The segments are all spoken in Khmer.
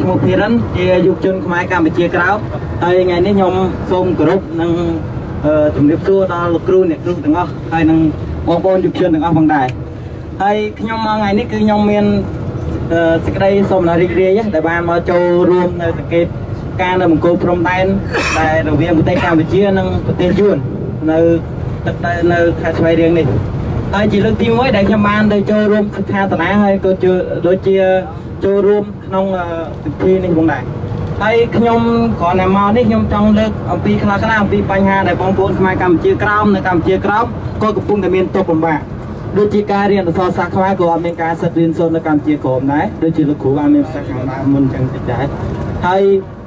ឈ្មោះភិរិនជាយុវជនខ្មែរកម្ពុជាក្រៅហើយថ្ងៃនេះខ្ញុំសូមគោរពនិងជំរាបសួរដល់លោកគ្រូអ្នកគ្រូទាំងអស់ហើយនិងបងប្អូនយុវជនទាំងអស់ផងដែរហើយខ្ញុំមកថ្ងៃនេះគឺខ្ញុំមានសេចក្តីសូមរីករាយដែលបានមកចូលរួមនៅសង្កេតការនៅមង្គលព្រំដែនដែលរវាងប្រទេសកម្ពុជានិងប្រទេសយួននៅទឹកដីនៅខេត្តស្វាយរៀងនេះហើយជាលើកទី1ដែលខ្ញុំបានទៅចូលរួមសិក្ខាសាលាហើយក៏ដូចជាចូលរួមក្នុងពិធីនេះផងដែរហើយខ្ញុំគ្រាន់តែមកនេះខ្ញុំចង់លើកអំពីខ្លះៗអំពីបញ្ហាដែលបងប្អូនខ្មែរកម្ពុជាក្រោមនៅកម្ពុជាក្រោមក៏កំពុងតែមានទុក្ខលំបាកដូចជាការរៀនអក្សរសាស្ត្រខ្មែរក៏អត់មានការសិទ្ធិរៀនសូត្រនៅកម្ពុជាក្រោមដែរដូចជាលោកគ្រូបានមានប្រសាសន៍ខាងដើមមុនចឹងតិចដែរហើយ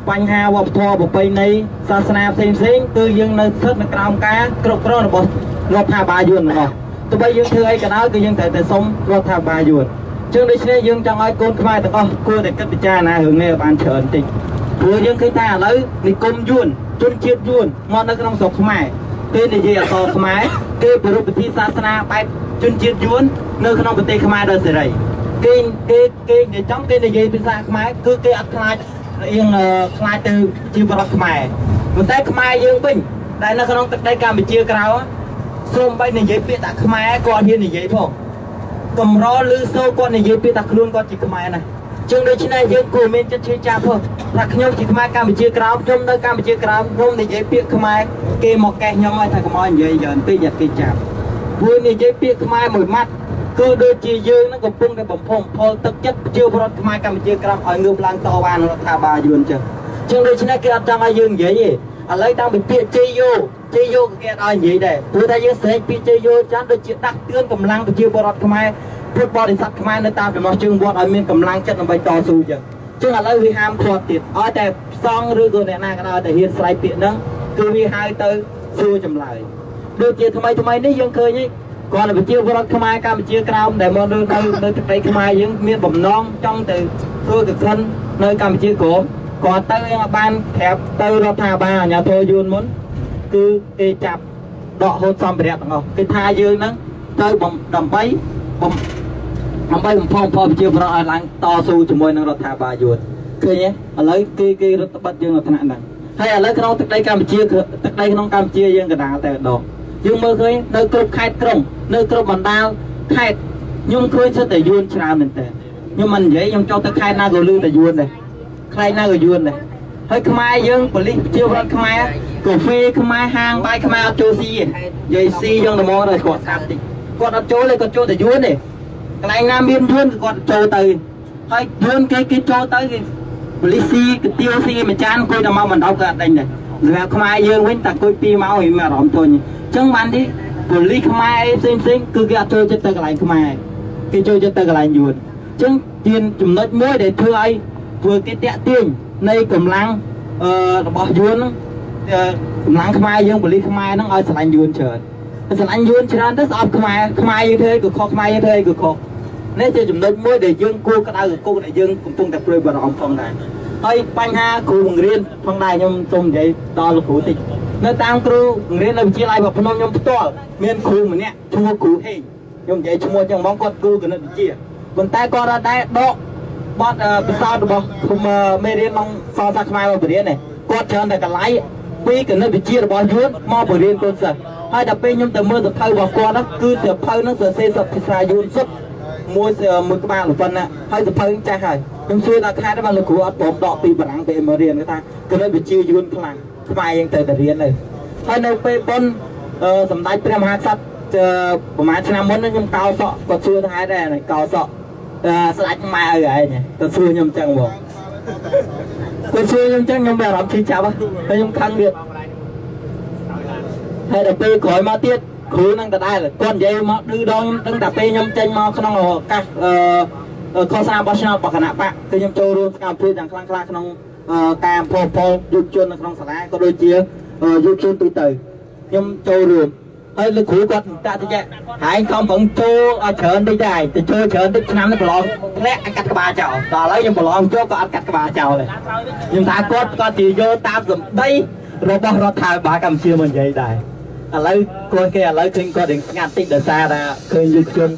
បញ្ហាវប្បធម៌ប្រពៃណីសាសនាផ្សេងផ្សេងគឺយើងនៅស្ថិតនៅក្រោមការគ្រប់គ្រងរបស់រដ្ឋាភិបាលយួនទាំងអស់ទោះបីយើងធ្វើអីក៏ដោយគឺយើងត្រូវតែសុំរដ្ឋាភិបាលយួនចឹងដូច្នេះយើងចង់ឲ្យកូនខ្មែរទាំងអស់គួរតែគិតពិចារណារឿងនេះឲ្យបានច្រើនតិចព្រោះយើងឃើញថាឥឡូវនិគមយួនជនជាតិយួនមកនៅក្នុងស្រុកខ្មែរគេនិយាយអក្សរខ្មែរគេប្រារព្ធពិធីសាសនាបែបជនជាតិយួននៅក្នុងប្រទេសខ្មែរដោយសេរីគេគេគេនិយាយចំគេនិយាយភាសាខ្មែរគឺគេអត់ខ្លាចរៀងខ្លាចទៅជាបរិបទខ្មែរប៉ុន្តែខ្មែរយើងវិញដែលនៅក្នុងទឹកដីកម្ពុជាក្រៅសូម្បីនិយាយពាក្យថាខ្មែរគាត់ហ៊ាននិយាយផងកម្រឮសូរគាត់និយាយពាក្យថាខ្លួនគាត់ជាខ្មែរណាជាងដូច្នេះយើងគួរមានចិត្តឈឺចាប់ផងថាខ្ញុំជាខ្មែរកម្ពុជាក្រោមខ្ញុំនៅកម្ពុជាក្រោមខ្ញុំនិយាយពាក្យខ្មែរគេមកកេះខ្ញុំឲ្យថាកុំឲ្យនិយាយច្រើនពេកយ៉ាគេចាប់ព្រោះនិយាយពាក្យខ្មែរមួយម៉ាត់គឺដូចជាយើងនឹងកំពុងតែបំផុសផលទឹកចិត្តប្រជាពលរដ្ឋខ្មែរកម្ពុជាក្រោមឲ្យងើបឡើងតវ៉ានឹងរដ្ឋាភិបាលយួនចឹងជាងដូច្នេះគេអត់ចង់ឲ្យយើងនិយាយទេឥឡូវតាំងពីពាក្យជ័យយោជ័យយោគេអត់ឲ្យនិយាយដែរព្រោះតែយើងស្រែកពាក្យជ័យយោចាំដូចជាដាស់តឿនកម្លាំងប្រជាពលរដ្ឋខ្មែរពុទ្ធបរិស័ទខ្មែរនៅតាមចំណោះជើងវត្តឲ្យមានកម្លាំងចិត្តដើម្បីតស៊ូចឹងចឹងឥឡូវវាហាមឃាត់ទៀតឲ្យតែផ្សងឬក៏អ្នកណាក៏ដោយតែហ៊ានស្រែកពាក្យហ្នឹងគឺវាហៅទៅសួរចម្លើយដូចជាថ្មីថ្មីនេះយើងឃើញគាត់ប្រជាពលរដ្ឋខ្មែរកម្ពុជាក្រោមដែលមកនៅនៅទឹកដីខ្មែរយើងមានបំណងចង់ទៅធ្វើកសិននៅកម្ពុជាក្រោមគាត់ទៅយើងបានប្រាប់ទៅរដ្ឋាភិបាលអាជ្ញាធរយួនមុនគឺគេចាប់ដកហូតសម្ភារៈទាំងអស់គេថាយើងហ្នឹងទៅដើម្បីបំផុសប្រជាពលរដ្ឋឲ្យឡើងតស៊ូជាមួយនឹងរដ្ឋាភិបាលយួនឃើញទេឥឡូវគេរដ្ឋបတ်យើងនៅថ្នាក់ហ្នឹងហើយឥឡូវក្នុងទឹកដីកម្ពុជាទឹកដីក្នុងកម្ពុជាយើងកណ្ដាលតែម្ដងយើងមើលឃើញនៅគ្រប់ខេត្តក្រុងនៅគ្រប់បណ្ដាខេត្តខ្ញុំឃើញសិតតែយួនច្រើនមែនតើខ្ញុំមិននិយាយខ្ញុំចុះទៅខេត្តណាក៏លឺតែយួនដែរខ្លែងណាក៏យួនដែរហើយខ្មែរយើងប៉ូលីសប្រជាពលរដ្ឋខ្មែរកាហ្វេខ្មែរហាងបាយខ្មែរអត់ចូលស៊ីទេនិយាយស៊ីយើងតែមកដល់គាត់ស្ដាប់តិចគាត់អត់ចូលទេគាត់ចូលតែយួនទេកន្លែងណាមានយួនគឺគាត់ចូលទៅហើយយួនគេគេចូលទៅគេប៉ូលីសស៊ីកាទៀវស៊ីមួយចានអង្គុយតែមកបណ្ដោក៏អត់ដេញដែរសម្រាប់ខ្មែរយើងវិញតែអង្គុយ2ម៉ោងវាមានអារម្មណ៍ធុញអញ្ចឹងបាននេះប៉ូលីសខ្មែរអីផ្សេងផ្សេងគឺគេអត់ចូលចិត្តទៅកន្លែងខ្មែរគេចូលចិត្តទៅកន្លែងយួនអញ្ចឹងជាចំណុចមួយដែលធ្វើឲ្យធ្វើគេតាក់ទាញនៃកម្លាំងរបស់យួនកម្លាំងខ្មែរយើងប៉ូលីសខ្មែរហ្នឹងឲ្យស្រឡាញ់យួនច្រើនស្រឡាញ់យួនច្រើនទៅស្អប់ខ្មែរខ្មែរយើងធ្វើអីក៏ខុសខ្មែរយើងធ្វើអីក៏ខុសនេះជាចំណុចមួយដែលយើងគួរក្តៅកគុកដែលយើងកំពុងតែព្រួយបារម្ភផងដែរហើយបញ្ហាគ្រូបង្រៀនផងដែរខ្ញុំសូមនិយាយដល់លោកគ្រូតិចនៅតាមគ្រូបង្រៀននៅវិទ្យាល័យភ្នំខ្ញុំផ្ទាល់មានគ្រូម្នាក់ឈ្មោះគ្រូហេងខ្ញុំនិយាយឈ្មោះចឹងហ្មងគាត់គ្រូគណិតវិទ្យាប៉ុន្តែគាត់អត់ដែរដកបទពិសោធន៍របស់មេរៀនក្នុងសរសាស្ត្រខ្មែរមកបង្រៀនទេគាត់ច្រើនតែកន្លៃពីគណិតវិទ្យារបស់យួនមកបង្រៀនកូនសិស្សហើយដល់ពេលខ្ញុំទៅមើលសភៅរបស់គាត់ហ្នឹងគឺសភៅហ្នឹងសរសេរភាសាយួនសុទ្ធមួយមួយក្បាលប៉ុណ្ណាហើយសភៅចាស់ហើយខ្ញុំសួរដល់ខេត្តបានលោកគ្រូអត់ព្រមដកពីបារាំងទៅមករៀនគាត់ថាគណិតវិទ្យាយួនខ្លាំងខ្មែរយើងទៅតែរៀនទៅហើយនៅពេលប៉ុនសម្ដេចព្រះមហាក្សត្រប្រហែលឆ្នាំមុនខ្ញុំកោសក់គាត់សួរថាហេតុដែរកោសក់ស្ដេចម៉ែឪឯងគាត់សួរខ្ញុំចឹងហ្មងគាត់សួរខ្ញុំចឹងខ្ញុំមានអារម្មណ៍ឈឺចាប់ហើយខ្ញុំខឹងទៀតហើយដល់ពេលក្រោយមកទៀតគ្រូនឹងដដែលគាត់និយាយមកឌឺដងខ្ញុំដឹងតែពេលខ្ញុំចេញមកក្នុងឱកាសឃោសនាបោះឆ្នោតរបស់គណៈបក្សគឺខ្ញុំចូលរួមសកម្មភាពយ៉ាងខ្លាំងក្លាក្នុងការផលផលយុវជននៅក្នុងសាលាក៏ដូចជាយុវជនទូទៅខ្ញុំចូលរួមហើយលោកគ្រូគាត់តាក់តិចហែងខំប្រឹងចូលឲ្យច្រើនតិចដែរទៅចូលច្រើនតិចឆ្នាំនេះប្រឡងធ្លាក់កាត់ក្បាលចោលដល់ឥឡូវខ្ញុំប្រឡងចូលក៏អត់កាត់ក្បាលចោលដែរខ្ញុំថាគាត់គាត់ជាយកតាមសម្ដីរបស់រដ្ឋាភិបាលកម្ពុជាមកនិយាយដែរឥឡូវគាត់គេឥឡូវឃើញគាត់រៀងស្ងាត់តិចដោយសារថាឃើញយុវជន